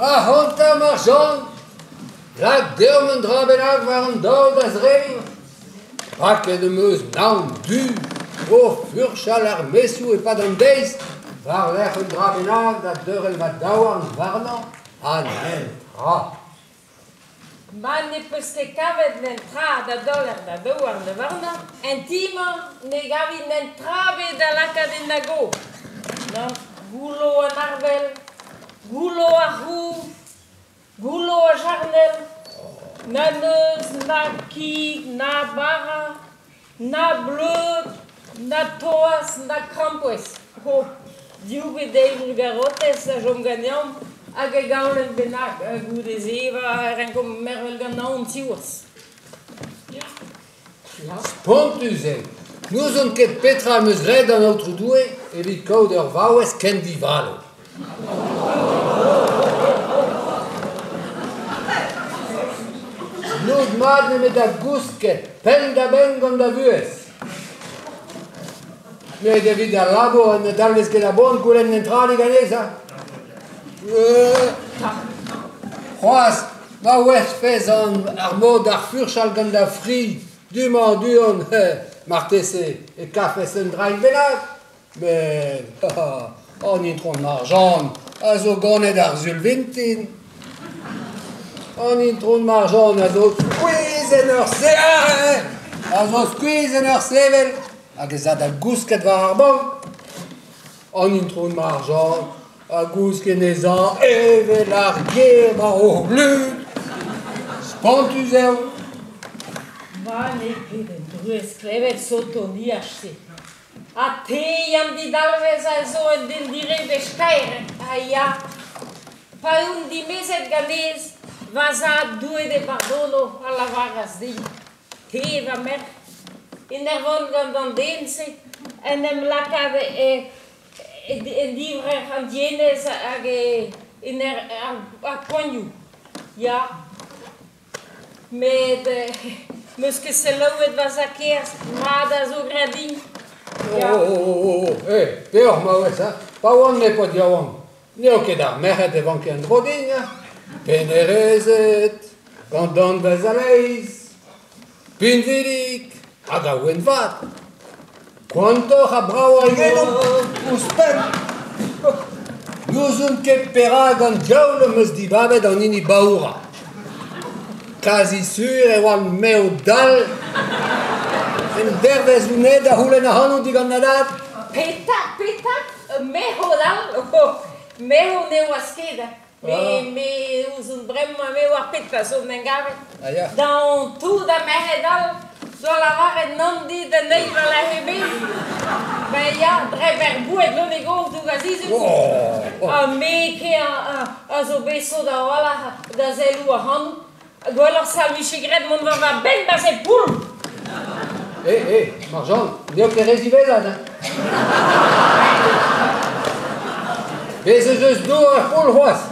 Ac'hanta, Marjan, lak deomp un dra bennak war an daol da zebriñ. Paket em eus naon du o furchal ar maezioù e-pad an deiz war-lerc'h un dra bennak da deurel va daouarn warnañ ha netra. Ma ne peus ket kavet netra da daoler da daouarn warnañ, en ti-mañ ne gavi netra ebet da lakaat en da gof. Nann, goullo an arvel, goullo ar c'houf, Goullo a jarnel, na n'eus na kig, na bara, na bleud, na toaz, na krampouezh. Oh, div pe deir garotez a chom ganeomp hag e gaolenn bennak goude-se e rankomp mervel gant naon siwazh. Ya. Ya. Spontus eo. N'ouzon ket petra am eus graet d'an Aotrou Doue evit kaout ur vaouez ken divalo. N'out mat nemet da gousket penn-da-benn gant da vuhez. Met evit al labour ne dalvez ket a boan goulenn un dra diganez, hein. C'hoazh, ma ouezfes ar mod da furchal gant da fri du-mañ du-hont, marteze e kavfes un draig bennak. Met an itron Marjan a zo ganet ar Sul vintin. An itron Marjan a zo skuizh en ur sevel, a zo skuizh en ur sevel hag ez a da gousket war ar bank. An itron Marjan a gousk en he sav evel ar ger war o glud. Spontus eo. Ma n'eo ket un druez klevet sotoniaj-se. Ha te, Yann Didalvez, a zo un den direbech-kaer, ha ya. Pa on dimezet ganez, va zad Doue d'e bardono, a lavaras din. Te, va merc'h, en ur vont gant an den-se, en em lakaat en divrec'h an dienez hag en ar poanioù. Ya, Met 'meus ket selaouet va zad-kaezh, mat a zo graet din. Ya. Oh, oh, oh, oh, eh, peoc'h maouez, hein? Pa oan-me paotr yaouank, n'eo ket ar merc'hed e vanke en-dro din, hein? Pennerezed, gant danvez a-leizh, pinvidik hag a ouenn vat. Koantoc'h ha bravoc'h egedomp, ouzhpenn. N'ouzon ket perak an diaoul am eus dibabet an hini baourañ. Kazi sur e oan mev-dall en dervezh on aet da c'houlenn ac'hanon digant ma dad. Petra, petra, merc'h-dall Merc'h ne oas ket. Me, me ouzon bremañ me oar petra zo 'n em gavet. Ah ya. Daon tout ha merc'hed all zo lavaret nann dit an eil war-lerc'h eben. Ben ya, dre boued leun e gof doug a zizun. Oh. Ha me ket a zo bet sot a-walc'h da selloù ac'hanout. Gwelloc'h sa vije graet mont war va benn 'barzh e poull. Eh, eh, Marjan, n'eo ket re ziwezhat, hein. Bez' ez eus dour er poull c'hoazh.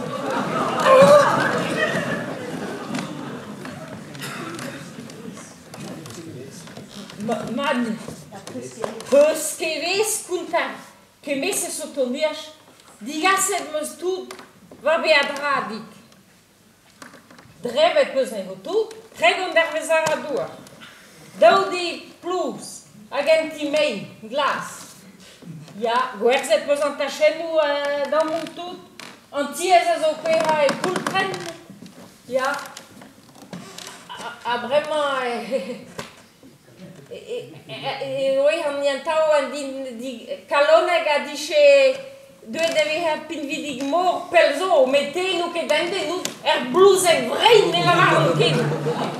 Ma, peus ket vez kontañ kement-se sotoniaj, digaset 'm eus tout va beadra dit. Drebet 'peus anezho tout, 30 dervezh arat-douar, daou di plouz hag un ti mein glas. Ya, gwerzhet 'peus an tachennoù dammoù tout, an tiez a zo kouezhañ e poultrenn. Ya, ha bremañ e oe an entav an kalonek a dije deuet da vezañ pinvidik-mor pell zo, met te n'out ket bemdez, n'out er blouzeg vrein ne lavaran ket.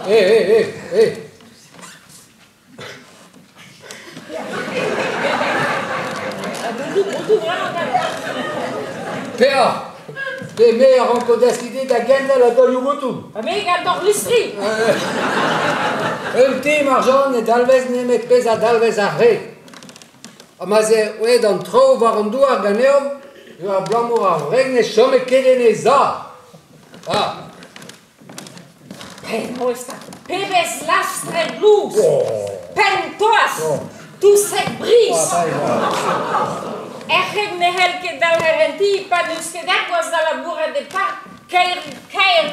Eh, eh, eh, eh. Peoc'h! Pe me a ranko deskiñ dit da gentel a daolioù botoù. Ha me gant hor listri! Un ti, Marjan, ne dalvez nemet pezh a dalvez ar re. Ha ma'z eo aet an traoù war an douar ganeomp eo abalamour ar wreg ne chome ket en he sav. Ah. Penaos 'ta? Pebezh lastred lous! Penn toaz! Touseg brizh! Erc'heg ne c'hell ket dalc'her en ti pa n'eus ket ar gwaz da labourat e park. Kaer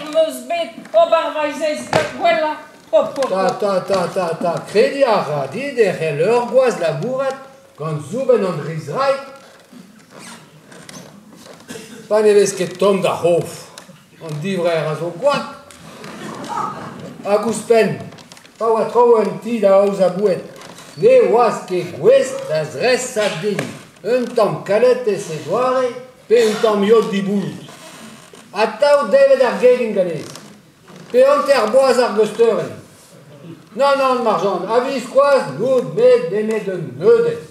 'm eus bet ober va seizh gwellañ. Ta, ta, ta, ta, ta, krediñ a ra dit e c'hell ur gwaz labourat gant soubenn an dri zraig? Pa ne vez ket tomm d'ar c'hof, an divrec'h a zo gwak. Hag ouzhpenn, pa oa traoù en ti da aozañ boued, ne oas ket gouest da zresañ din un tamm kaletez e doare pe un tamm yod dibouloud. Atav devet ar gegin ganez. Pe hanter boaz ar geusteurenn. Nann, nann, Marjan, a-viskoazh n'out bet nemet un neudenn.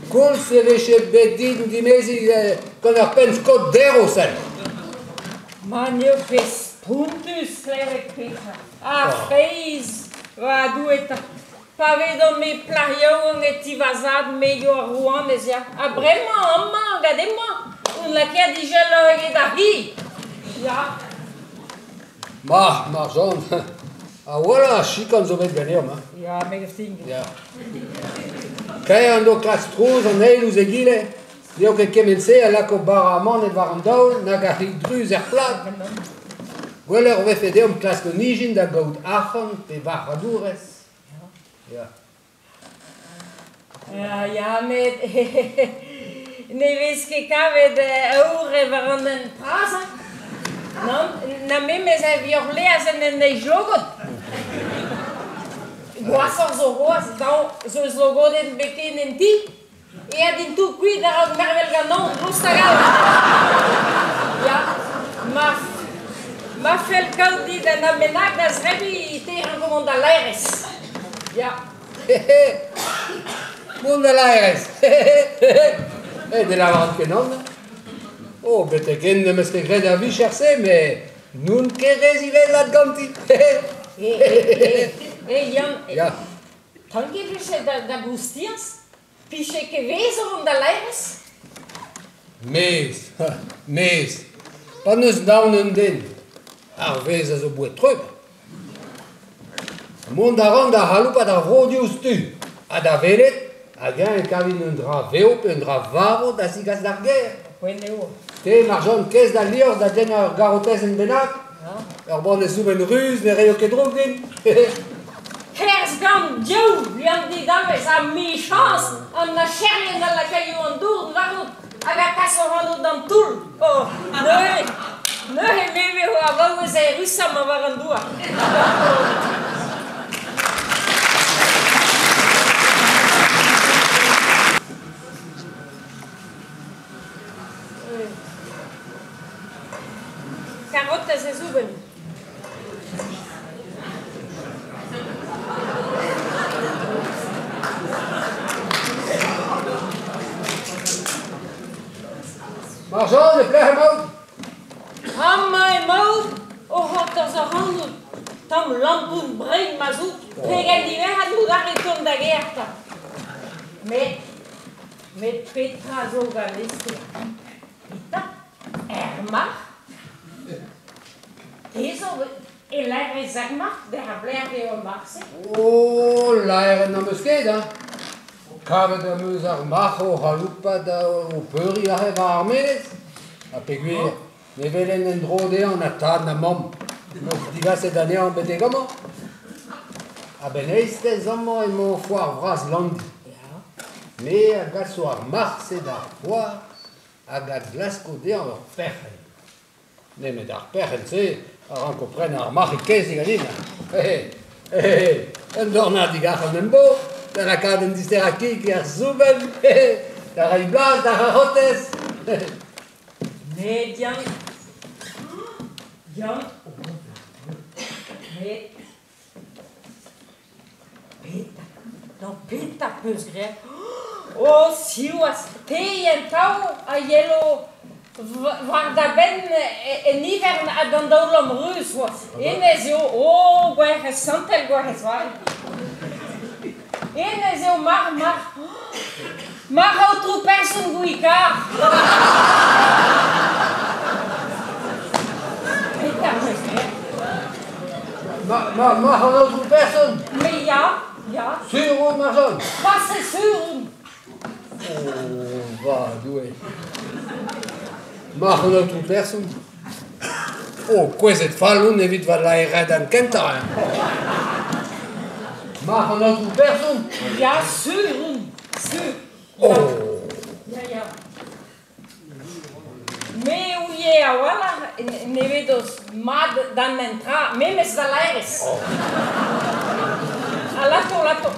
Koulz e vije bet din dimeziñ gant ur penn-skod derv, sell. Ma n'eo ket spontus klevet petra. Ha feiz, va Doue 'ta. Pa vedon-me plac'h yaouank e ti va zad me eo ar rouanez ya. Ha bremañ amañ gant hemañ on lakaet izeloc'h eget ar c'hi. Ya. Ma, Marjan, a-walc'h a chikan zo bet ganeomp. Hein. Ya, me gav din. Ya. Kaer en do klask trouz an eil ouzh egile, n'eo ket kement-se a lako bara amanet war an daol nag ar c'hi druz er plad. Gwelloc'h 'vefe deomp klask un ijin da gaout arc'hant pe varc'hadourezh. Ya. Ya, met ne vez ket kavet aour war an hent bras, hein. Nann, na memes e vioc'h laezh en un eil logod. Gwashoc'h zo c'hoazh, daou zo eus logodenn beken en ti. Aet int tout kuit a-raok mervel gant naon, lost hag all. Ya, ma, ma fell kaout dit un dra bennak da zebriñ, te ranko mont da laerezh. Ya. Mont da laerezh. Eh, ne lavaran ket nann. Oh, betek-henn n'em eus ket graet ar vicher-se, met n'on ket re ziwezhat ganti. Eh, eh, eh, Yann, Ya. Tangi 'vije da goustiañs? 'Pije ket vezh o vont da laerezh? Mezh, mezh. Pa n'eus naon un den, ar vezh a zo boued treut. Mont a ran da c'haloupat ar vro diouzhtu ha da welet hag-eñ e kavin un dra vev pe un dra varv da zigas d'ar gêr. Poent eo. Te, Marjon, kez d'al liorzh da dennañ ur garotezenn bennak. Ur banne soubenn ruz ne raio ket droug din. Kerzh gant div Yann didalvez ha 'michañs an archerien a lakaio an dourn warnout hag a kaso ac'hanout d'an toull. Oh, neuze, neuze me 'vezo ar vaouez eürusañ ma war an douar. Karotez e soubenn. Marjan, e pelec'h emaout? Amañ emaout o c'hortoz ac'hanout. Tamm lampoun brein ma 'z out. Pegen diwezhat out arri tont da gêr 'ta. Met, met petra zo ganez-te? Petra? Er marc'h? Te zo e laerez ar marc'h d'ar abler eo ar marc'h-se? Oh, laeret n'am eus ket, hein. Kavet am eus ar marc'h o c'haloupat o peuriñ aze war ar maez. Ha peogwir ne welen en-dro dezhañ na tad na mamm, 'm eus digaset anezhañ betek amañ. A-benn eizhtez amañ emañ foar vras Landi. Me a gaso ar marc'h-se d'ar foar hag a glasko dezhañ ur perc'henn. Nemet ar perc'henn-se a ranko prenañ ar marc'hig kaezh ganin. Un dornadig arc'hant em bo da lakaat un disterañ kig er soubenn, da reiñ blaz d'ar c'harotez. Met Yann, Yann, met Petra, da petra 'peus graet? Oh, siwazh, te entav a yelo war da benn en ivern ha d'an daoulamm ruz c'hoazh. Hennezh eo, oh, Gwerc'hez santel, Gwerc'hez Vari. Hennezh eo mar, mar, mar aotrou person Gwikar. Petra 'peus graet? Ma, ma, an aotrou person. Me ya, ya. Sur on, Marjon. Pase sur on. Oh, va, Doue. Mar an aotrou person. Oh, kouezhet fall on evit va laeret an kentañ. Mar an aotrou person. Ya, sur on, sur. Oh. Ya, ya. Me ouie a-walc'h ne vedoz mat d'an tra, memes da laerez. Ha lato, lato.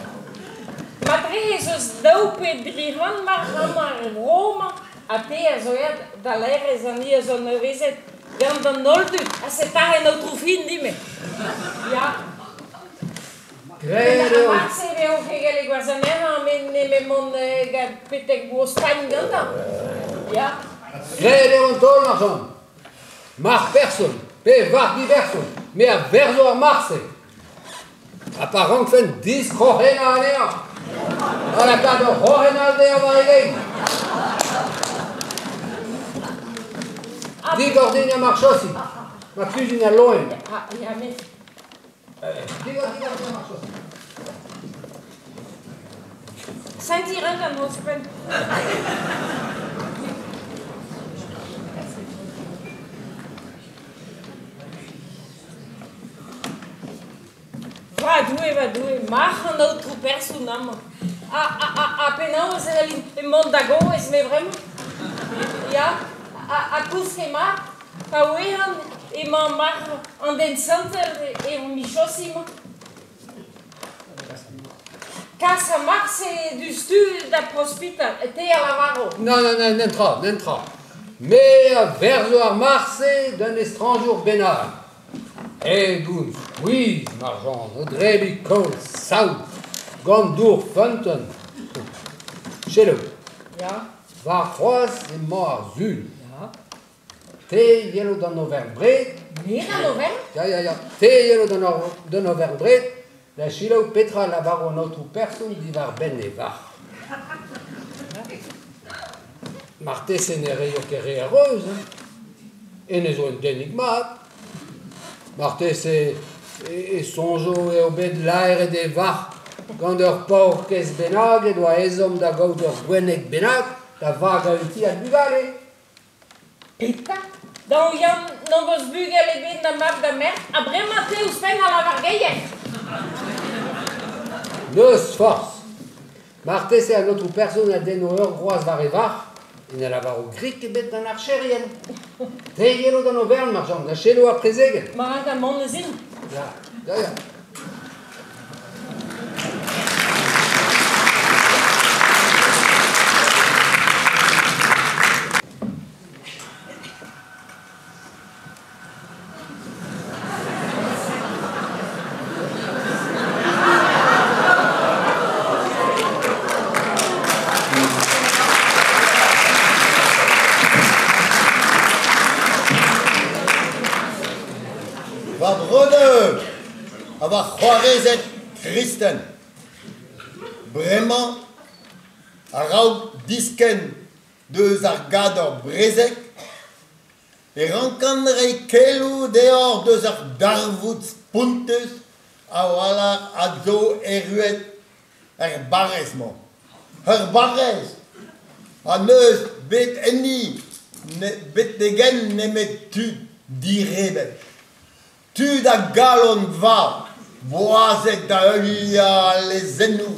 Matre ez eus daou pe dri c'hant mar amañ er vro-mañ, ha te a zo aet da laerez an hini a zo anavezet gant an holl dud, ha setar en aotrou fin dime. Ya. Graet eo. Marse e vezo ket gallet gwerzhañ anezhañ, met nemet mont gant betek Bro-Spagn gantañ. Ya. Graet eo an taol, Marjon. Mar person, pe war diberson, me a verzo ar marse. Ha pa rankfen diskroc'hennañ anezhañ. Ha lakaat ur c'hroc'hen all dezhañ war e gein. Digor din ar marchosi. Ma kuzin al loen. Ya, met... Digor, digor din ar marchosi. Sentiñ a ran gant ouzhpenn. Va Doue, va Doue, marc'h an aotrou person amañ. Ha, ha, ha, ha penaos e c'hellin mont da gouez me bremañ? Ya, ha, ha kousket mat, pa ouezan emañ marc'h an den santel e michosi-mañ. Kas ar marc'h-se diouzhtu da prospital, te a lavaro. Nann, nann, nann, netra, netra. Me a verzo ar marc'h-se d'un estrañjour bennak. Aet on skuizh, Marjan, o drebiñ kaol saout gant dour feunteun. Selaou. Ya. Warc'hoazh emañ ar Sul. Ya. Te 'yelo d'an overenn-bred. Me d'an overenn? Ya, ya, ya. Te 'yelo d'an overenn-bred da selaou petra a lavaro an aotrou person diwar-benn e varc'h. Marteze ne reio ket re a reuz, hein. Hennezh zo un denig mat. Marteze e soñjo eo bet laeret e varc'h gant ur paourkaezh bennak he doa ezhomm da gaout ur gwenneg bennak da vagañ un tiad bugale. Petra? Daou Yann n'hon eus bugel ebet na mab da merc'h ha bremañ te ouzhpenn a lavar geier. N'eus forzh. Marteze an aotrou person a denno ur groaz war e varc'h ha ne lavaro grik ebet d'an archerien. Te 'yelo d'an overn, Marjan, da selaou ar prezegenn. Ma da mont eus int. Ya, ya, ya. Va breudeur ha va c'hoarezed kristen, bremañ a-raok diskenn deus ar gador-brezeg e rankan reiñ keloù deoc'h deus ar darvoud spontus a-walc'h a zo erruet er barrez-mañ. Ur barrez ha n'eus bet enni betek-henn nemet tud direbech. Tud a galon vat, boazet da heuliañ al lezennoù.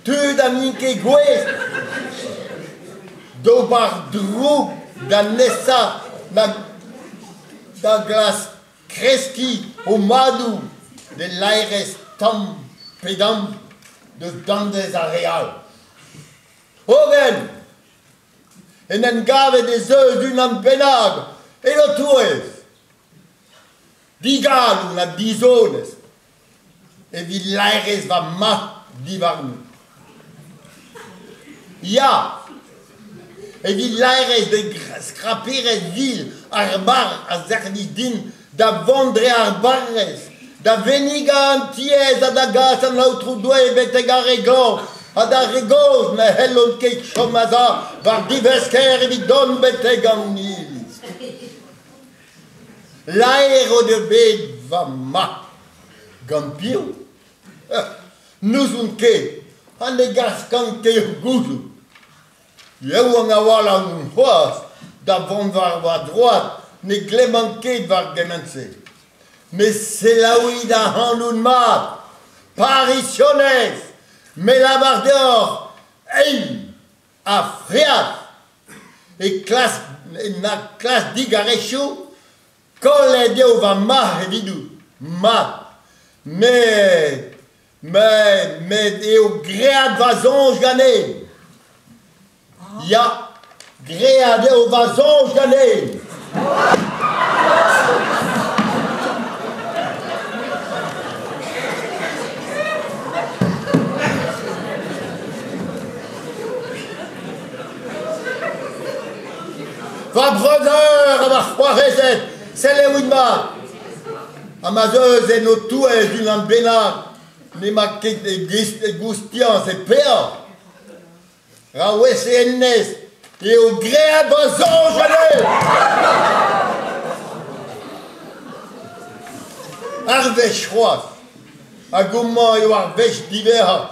Tud ha n'int ket gouest d'ober droug da nesañ na da glask kreskiñ o madoù d'e laerezh tamm pe damm deus danvez ar re all. Hogen, en em gavet ez eus unan bennak en ho touez, digalon ha dizonest, evit laerezh va mab diwarnout. Ya, evit laerezh d'e skraperezh vil ar barr a servij din da vont dre ar barrez, da vennigañ an tiez ha da gas an Aotrou Doue betek ar re glañv ha d'ar re gozh ne c'hellont ket chom a-sav war divesker evit dont betek an iliz. Laer o deus bet va mab. Gant piv? N'ouzon ket ha ne glaskan ket gouzout. Yaouank a-walc'h on c'hoazh da vont war va droad, ne glemman ket war gement-se. Met selaouit ac'hanon mat, Parisionez, me lavar deoc'h eil ha frealz e klask na klask digarezioù Kollet eo va marc'h evidout, mat, met met met eo graet va soñj ganen. Ya, graet eo va soñj ganen. Va breudeur ha va c'hoarezed, selaouit mat. Ha ma 'z eus en ho touez unan bennak n'emañ ket e goustiañs e peoc'h, ra ouese hennezh eo graet va soñj anezho. Ar wech c'hoazh, hag homañ eo ar wech diwezhañ,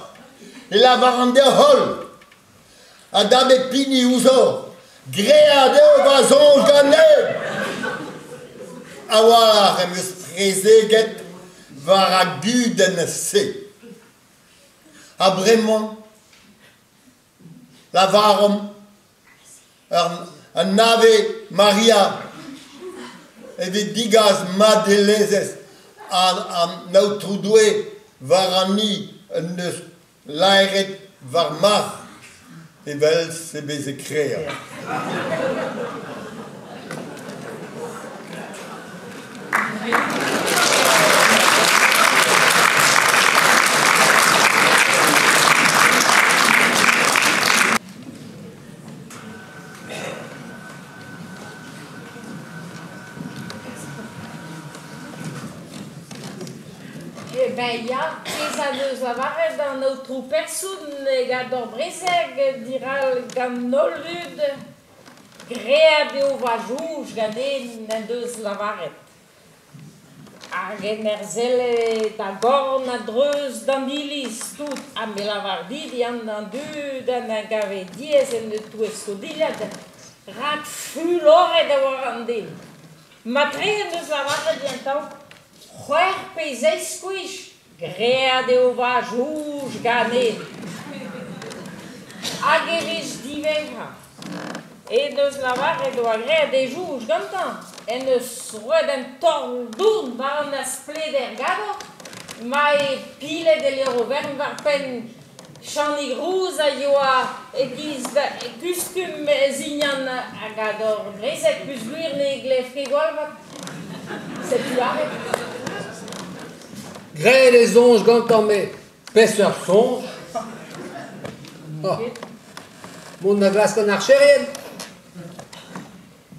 e lavaran deoc'h-holl Ha da bep hini ouzhoc'h, graet eo va soñj ganin! A-walc'h em eus prezeget war ar gudenn-se. Ha bremañ, lavaromp an Ave Maria evit degas madelezh an Aotrou Doue war an hini en deus Laeret war marc'h evel-se veze graet. Eh ben ya, pezh a deus lavaret an aotrou person e gador brezeg diral gant holl dud graet eo va soñj ganin en deus lavaret. Hag en ur sellet da gorn a-dreuz d'an iliz tout ha me lavar dit Yann an dud en em gave diaes en e-touez o dilhad rak fuloret e oa an den. Matre en deus lavaret gantañ c'hwec'h pe seizh gwech graet eo va soñj ganin. Hag e vez diwezhañ. En deus lavaret oa graet e soñj gantañ en deus roet un taol-dourn war an aspleder gador ma eo pilet e levr overn war penn Chanig Rouz a yoa e-giz kustum zignan a gador brezeg peogwir ne glev ket gwall vat. Setu aze. Graet e soñj gantañ met peseurt soñj ? Mont da glask an archerien ?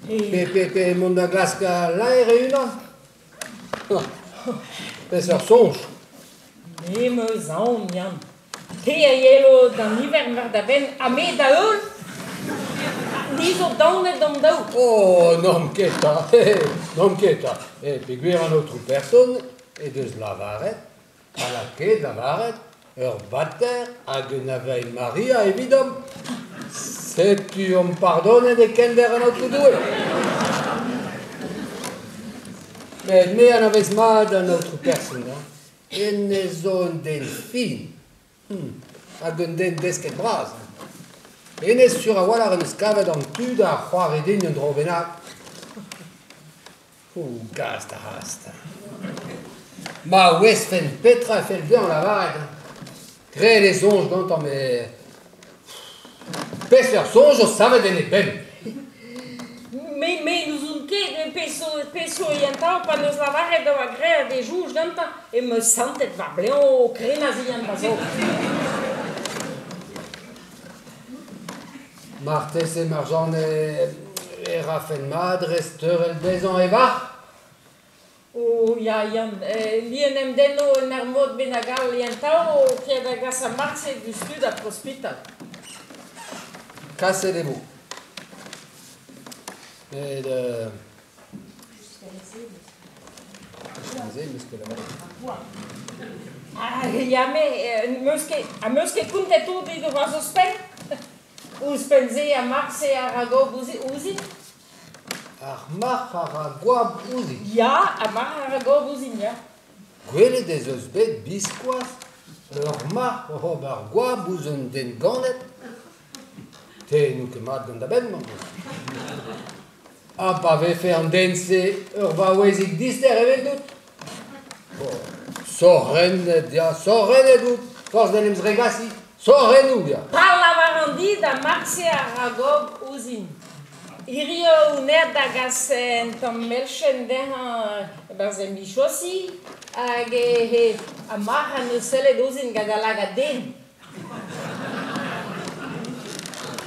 Pe mont da glask al laer e-unan ? Peseurt soñj ? Me 'm eus aon, Yann. Te a yelo d'an ivern war da benn ha me da heul. Ni zo daonet d'an daou. Oh, n'omp ket 'ta, n'omp ket 'ta. Peogwir an aotrou person he deus lavaret, ha lakaet lavaret, ur bater hag un Ave Maria evidomp. Setu omp pardonet e-keñver an Aotrou Doue. Met me anavez mat an aotrou person. Hein. Hennezh zo un den fin hag un den desket bras. Hennezh sur a-walc'h en deus kavet an tu da c'hoari din un dro bennak. O, gast ha hast. Ma ouezfen petra e fell dezhañ lavaret. Graet e soñj gantañ met peseurt soñj zo savet en e benn? Me, me n'ouzon ket peseurt eo pa 'neus lavaret e oa graet e soñj gantañ em eus santet va blev o krenañ zindan va zog. Marteze Marjan e rafen mat resteurel dezhañ e varc'h ? Oh ya Yann, ni en em denno en ur mod bennak all entav o ket da gas ar marse diouzhtu d'ar ospital. Kaset e vo. Met Ouzhpenn-se 'm eus ket lavaret. Ah ya me 'meus ket ha 'meus ket kontet tout dit c'hoazh ouzhpenn? Ouzhpenn-se ha marse a ra goap ouzhin? Ar marc'h a ra goap ouzhin? Ya, ar marc'h a ra goap ouzhin, ya. Gwelet ez eus bet biskoazh ur marc'h oc'h ober goap ouzh un den ganet? Te n'out ket mat gant da benn, mamm. Ha pa vefe an den-se ur vaouezig dister eveldout? Sorc'hennet ya, sorc'hennet out, forzh d'en em zregasiñ, sorc'hennoù ya. Pa lavaran dit ha marse a ra goap ouzhin. Hiziv on aet da gas un tamm melchen dezhañ e-barzh e michosi hag e ha marc'h en deus sellet ouzhin gant al lagad den.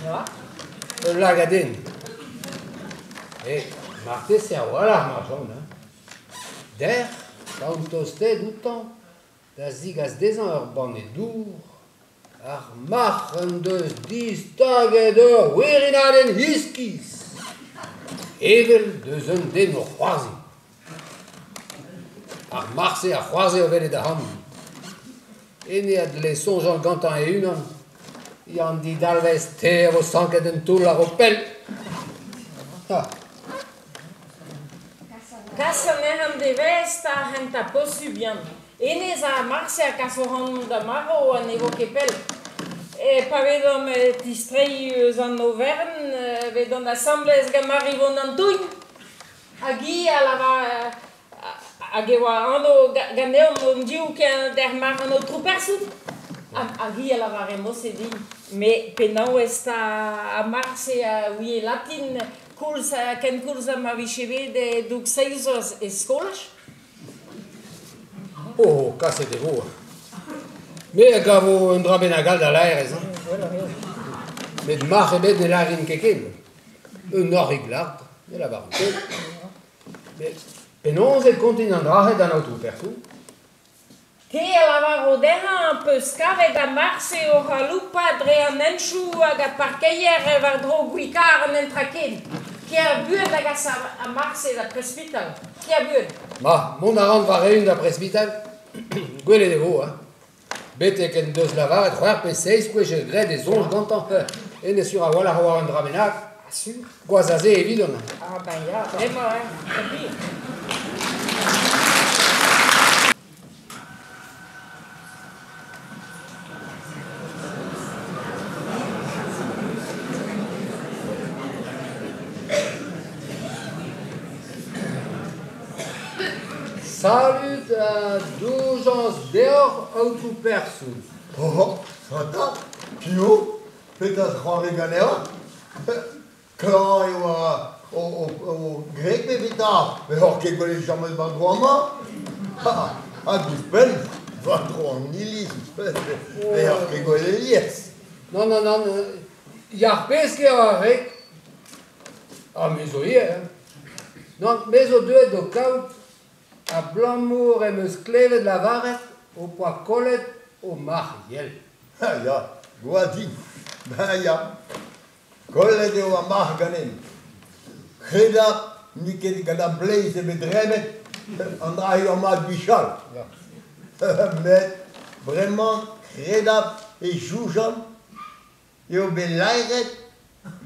Ya. Ul lagad den. E marteze a-walc'h mar chom hein. Dec'h pa on tostaet outañ da zegas dezhañ ur banne dour, ar marc'h en deus distaget ur werinadenn iskis, evel deus un den o c'hoarzhin. Ar marc'h-se a c'hoarzhe o welet ac'hanon. Ene a dle soñjal gantañ e-unan. Yann didalvez, te a vo sanket en toull a-raok pell. Ha. Kas anezhañ d'e vestr ar c'hentañ posupl, Yann. Hennezh a marse a kaso ac'hanomp da marv ha ne vo ket pell. Pa vezomp tistreiñ eus an overenn e vezont asambles gant Marivon an Tougn. Hag hi a lavar hag e oa anv ganeomp hon-div ken mar an aotrou person. Hag hi a lavare mod-se din. Met penaos 'ta ha marse a ouie latin koulz kenkoulz ha ma vije bet e-doug seizh vloaz e skolaj. Oh, kaset e vo. Me a gavo un dra bennak all da laerezh. Hein. Met marc'h ebet ne lârin ket ken. Un orrig lart, ne lavaran ket. Met penaos e kontin an dra-se d'an aotrou person? Te a lavaro dezhañ 'peus kavet ha marse o c'haloupat dre an henchoù hag ar parkeier war-dro Gwikar an netra ken. Ker buan da gas ar marse d'ar presbital. Ker buan. Ma, mont a ran war-eeun d'ar presbital. Gwelet e vo, hein. Betek en deus lavaret c'hwec'h pe seizh gwech eo graet e soñj gantañ. Hennezh sur a-walc'h a oa un dra bennak. Ah, sur. Gwazh a se evidon. Ah ben ya, bremañ, hein. Tant Salud ha doujañs deoc'h, aotrou person. Oh, ata, piv? Petra c'hoari ganeoc'h? Klañv e oa o gwreg evitañ, met n'oc'h ket gwelet james war-dro amañ. Hag ouzhpenn, war-dro an iliz ouzhpenn, ne oc'h ket gwelet alies. Nann, nann, nann, yac'h-pesk eo ar wreg. Ha me zo ivez, hein. Nann, me zo deuet d'ho kaout abalamour em eus klevet lavaret ho poa kollet ho marc'h yell. Ha ya, gwall din. Ben ya, Kollet eo ar marc'h ganin. Kredañ n'eo ket gant ar bleiz e vez drebet an dra-se ur mat gwechall. Met bremañ kredabl e soñjan eo bet laeret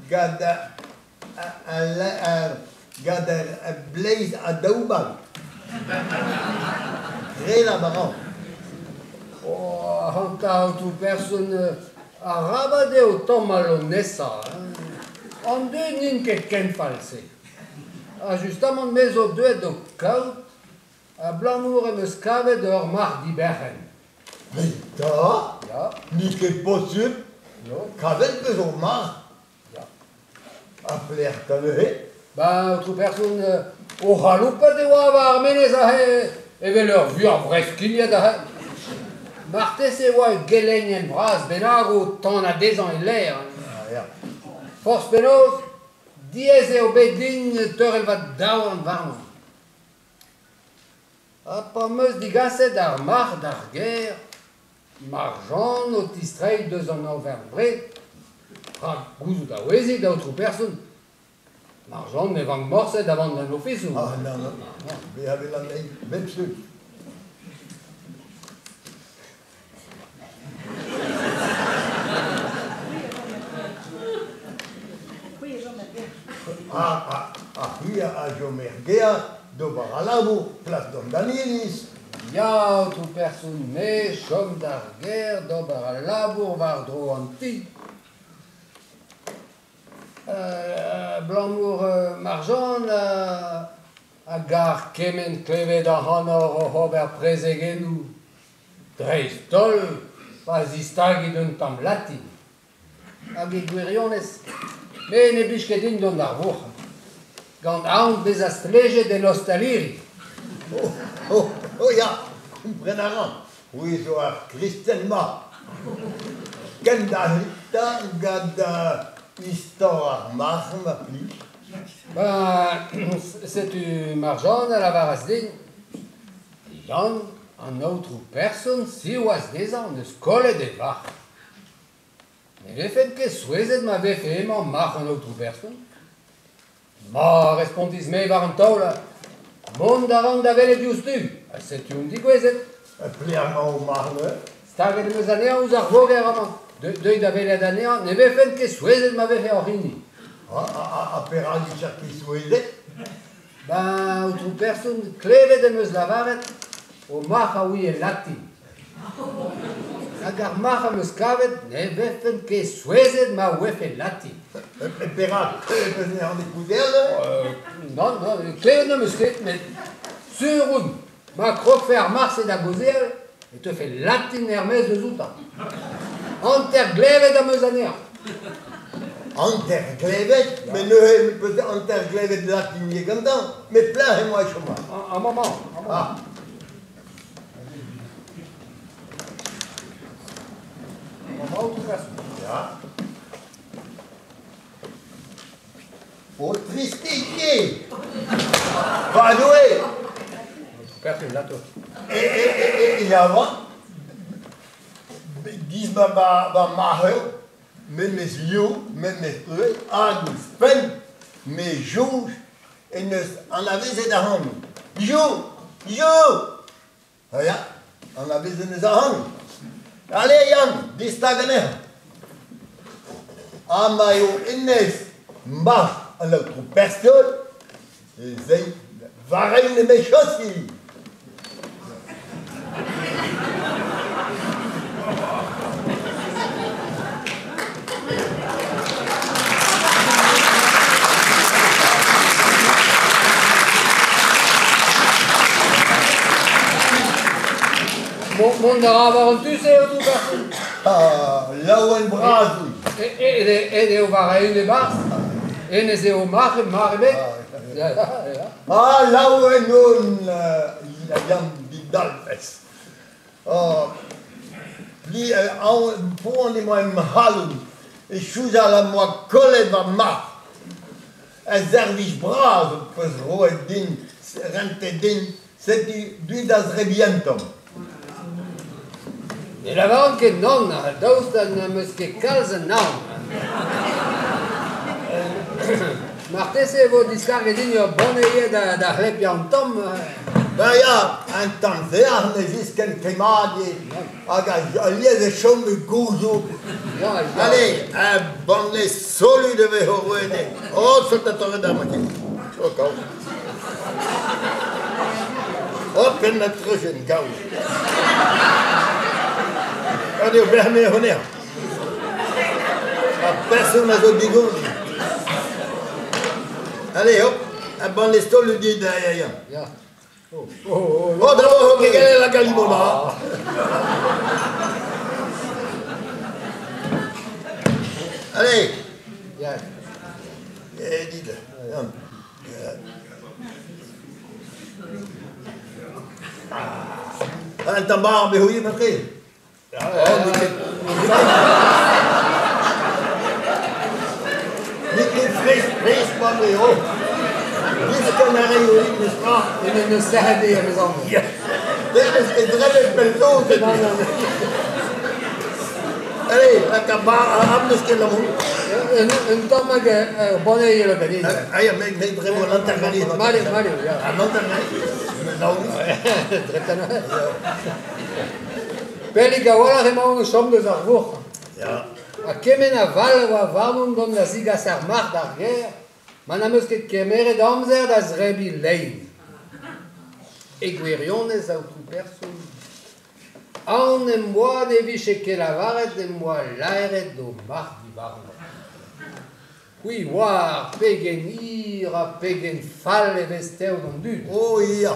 gant gant ar bleiz ha daou bal. Kredabl a ran. Oh, ac'hanta aotrou person, Arabat eo tamall ho nesañ, hein. An dud n'int ket ken fall-se. Ha justamant me zo deuet d'ho kaout abalamour em eus kavet ur marc'h diberc'henn. Met da, Ya. n'eo ket posupl. No. Kavet 'peus ur marc'h. Ya. Ha pelec'h 'ta neuze? Ba, aotrou person, o c'haloupat e oa war ar menez aze, evel ur vuoc'h vreskilhet aze. Marteze e oa ur geleignenn vras bennak o tanañ dezhañ e lêr. Ah, ya. Forzh penaos, diaes eo bet din teurel va daouarn warnañ. Ha pa 'm eus digaset ar marc'h d'ar gêr, Marjan o tistreiñ deus an overenn-bred, rak gouzout a ouezit, aotrou person, Marjan ne vank morse da vont d'an ofisoù. Ah, nann, nann, bezañ 'vel an eil bep sul. Ha c'hwi a chom er gêr d'ober al labour, plas dont d'an iliz. Ya, aotrou person, me 'chom d'ar gêr d'ober al labour war-dro an ti. Abalamour Marjan a gar kement klevet ac'hanoc'h oc'h ober prezegennoù, dreist-holl pa zistagit un tamm latin. Hag e gwirionez, me ne blij ket din dont d'ar vourc'h, gant aon bezañ stlejet en ostaliri. Oh, oh, oh ya, kompren a ran, c'hwi zo ur kristen mat. Kendalc'hit 'ta gant istor ar marc'h ma plij. Ben, setu Marjan a lavaras din, Yann, an aotrou person, siwazh dezhañ, 'neus kollet e varc'h. Ne vefen ket souezhet ma vefe emañ marc'h an aotrou person. Ma, respontis-me war an taol, mont a ran da welet diouzhtu, ha setu on degouezhet. Pelec'h emañ ho marc'h neuze? Staget em eus anezhañ ouzh ar voger amañ. Deuit da welet anezhañ, ne vefen ket souezhet ma vefe hoc'h hini. Ha perak e ket souezhet? Ben, aotrou person, klevet em eus lavaret ho marc'h a ouie latin. Hag ar marc'h am eus kavet ne vefen ket souezhet ma ouefe latin. Perak klevet anezhañ e Nann, nann, klevet n'am eus ket, met sur on, ma krogfe ar marc'h-se da gaozeal e teufe latin er-maez eus outañ. Hanter-glevet am eus anezhañ. Hanter-glevet? Met neuze 'peus hanter-glevet latin ivez gantañ? Met pelec'h emañ e chom? Amañ, amañ. Ah. Amañ, aotrou person. Ya. O tristidigezh! Va Doue! Aotrou person, lato. E ya avat, giz ma ma marc'h memes liv, memes eured, hag ouzhpenn me soñj en deus anavezet ac'hanon. Jo! Jo! Ha ya, anavezet 'neus ac'hanon. Ale Yann, distag anezhañ. Ha ma eo hennezh marc'h an aotrou person, ez eo war-eeun emichañs. Mont a ra war an tu-se, aotrou person. Ah, laouen bras out. Aet eo war-eeun e-barzh. Hennezh eo marc'h, mar ebet. Ah, laouen on, Yann Didalvez. Oh, pli poan emañ em c'halon e soñjal am boa kollet va marc'h. Ur servij bras ho peus roet din, rentet din, setu deuet da zebriñ un tamm. Ne lavaran ket nann, daoust ha n'am eus ket kalz a naon. Marteze e vo diskarget din ur banne ivez da c'hlepiañ an tamm. Ben ya, un tamm seac'h ne ziskenn ket mat ivez, hag alies e chom e gouzoug. Allez, un banne solut e vezo roet dit. Oh, saout torret ar matin. Oh, kaoz. Oh, penn ha treujenn, kaoz. Ret eo bezañ honnezh. Ar person a zo digourdi. Allez, hop, un banne solut dit, ya, ya. Ya. Oh, oh, oh, Oh, d'abord, ket la galimona. Allez. Ya. Eh, dit. Un tamm barr bet matre. Oh, n'eo ket n'eo ket fresk-fresk ma eo. Diskenn a raio memestra. En deus serret eo am Ya. Te ket drebet pell zo. Non, non. Allez, laka bar am neus ket lamour. Un tamm hag ur banne yelo ganin. Ah ya, met bremañ an hanter ganin. Mat eo, mat eo, ya. An hanter ganin. Dretan. Pellik a-walc'h emaon o chom deus ar vourc'h. Ya. Ha kement a vall a oa warnon dont da zigas ar marc'h d'ar gêr, ma n'am eus ket kemeret amzer da zebriñ lein. E gwirionez, aotrou person, aon em boa ne vije ket lavaret em boa laeret ho marc'h diwarnañ. C'hwi 'oar pegen hir ha pegen fall e vez tev an dud. Oh ya!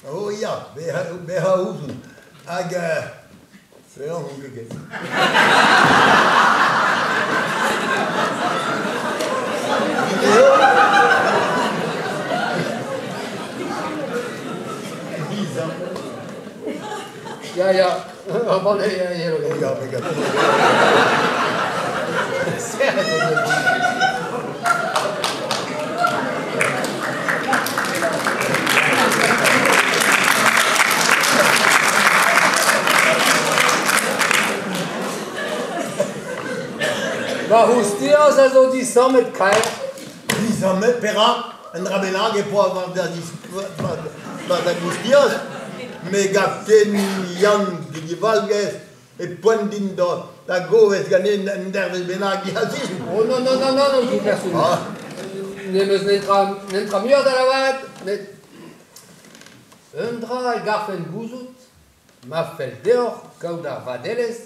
Oh ya, bezañ ouzon. Hag penaos on ket. Ya, ya, ur banne yelo. Ya, me gav. Serret eo bet. Va c'houstiañs a zo disammet kaer. Disammet, perak? Un dra bennak e poa war da goustiañs. Me gav ken Yann Divalgez e poent din da govez ganin un dervezh bennak diazez. Oh non, non, non, non, aotrou person. Ah. N'em eus netra muioc'h da lavaret, met un dra a garfen gouzout, ma fell deoc'h kaout ar vadelezh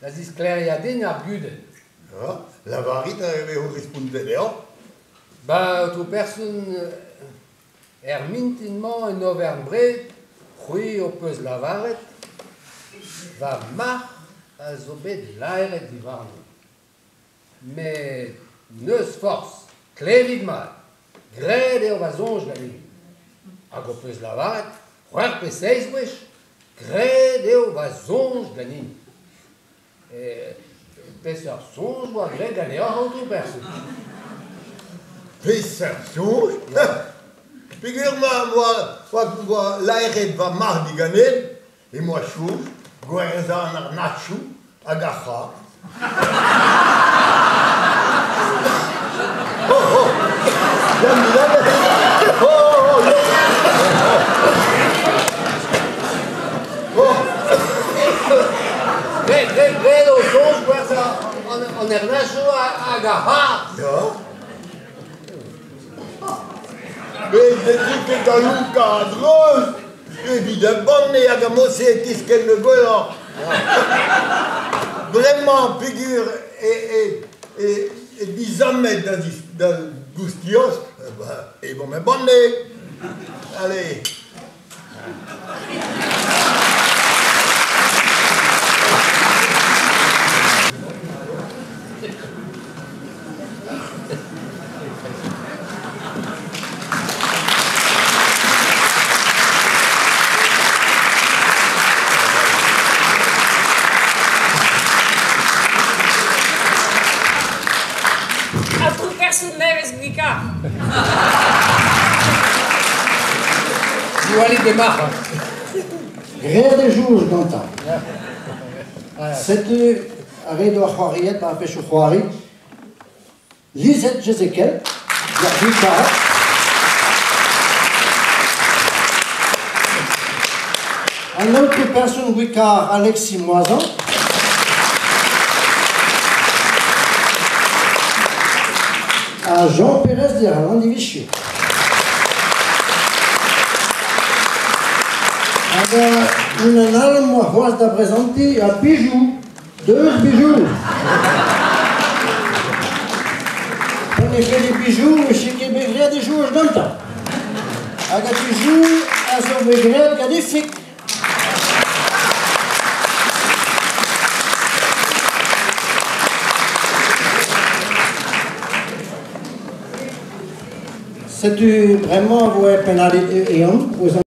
da zisklêriañ din ar gudenn. Ah, lavarit e vezo respontet deoc'h. Ba, aotrou person, er mintin-mañ en overenn-bred, c'hwi ho peus lavaret va marc'h a zo bet laeret diwarnon. Met n'eus forzh, klevit mat, graet eo va soñj ganin. Hag ho peus lavaret c'hwec'h pe seizh gwech, graet eo va soñj ganin. Peseurt soñj oa graet ganeoc'h, aotrou person? Peseurt soñj? Peogwir ma oa laeret va marc'h diganin, em boa soñj gwerzhañ an arnachoù hag ar c'hra. Oh, oh! Yann, oh, oh, oh! Graet ho soñj gwerzhañ an arnachoù hag ar c'hra. Ya. Bet ne ket da lonkañ a-dreuz evit ur banne hag a mod-se e tiskenn gwellañ. Bremañ peogwir e dizammet da goustiañs, emañ ma banne. Allez. Aotrou person nevez Gwikar. Diwallit d'e marc'h. Graet e soñj gantañ. Setu ar re doa c'hoariet ar pezhioù c'hoari. Lisette Jezekel, war Gwikar. An aotrou person Gwikar Alexis Moisan. Ha Jean Pérez de Landivisiau. Hag unan all am boa c'hoazh da brezantiñ ha Bijou, deus Bijou. Pa n'eo ket e Bijou, e vije ket bet graet e soñj gantañ. Hag ar Bijou a zo bet graet gant Ifig. Setu bremañ e voe pennadig ehan ouzh